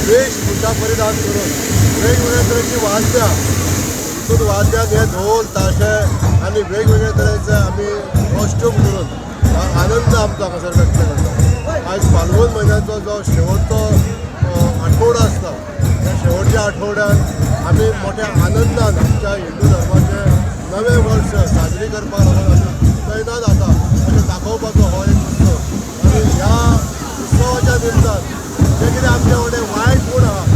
वेशभूषा परिधान करून वेगवेगळ्या तरेची वाद्यां, हितून वाद्यान हे ढोल ताशे आनी वेगवेगळ्या तरेचे आमी कॉस्ट्यूम करून आनंद आमचो हांगासर व्यक्त करता. आयज फाल्गून म्हयन्याचो जो शेवटचो आठवडो आसता, त्या शेवटच्या आठवड्यान आमी मोठ्या आनंदान आमच्या हिंदू धर्माचें नवें वर्स साजरी करपाक लागून आमी तैनात आसा अशें दाखोवपाचो हो एक उत्सव. आनी ह्या उत्सवाच्या निमतान जे कितें आमच्या वटेन वायट गूण आहा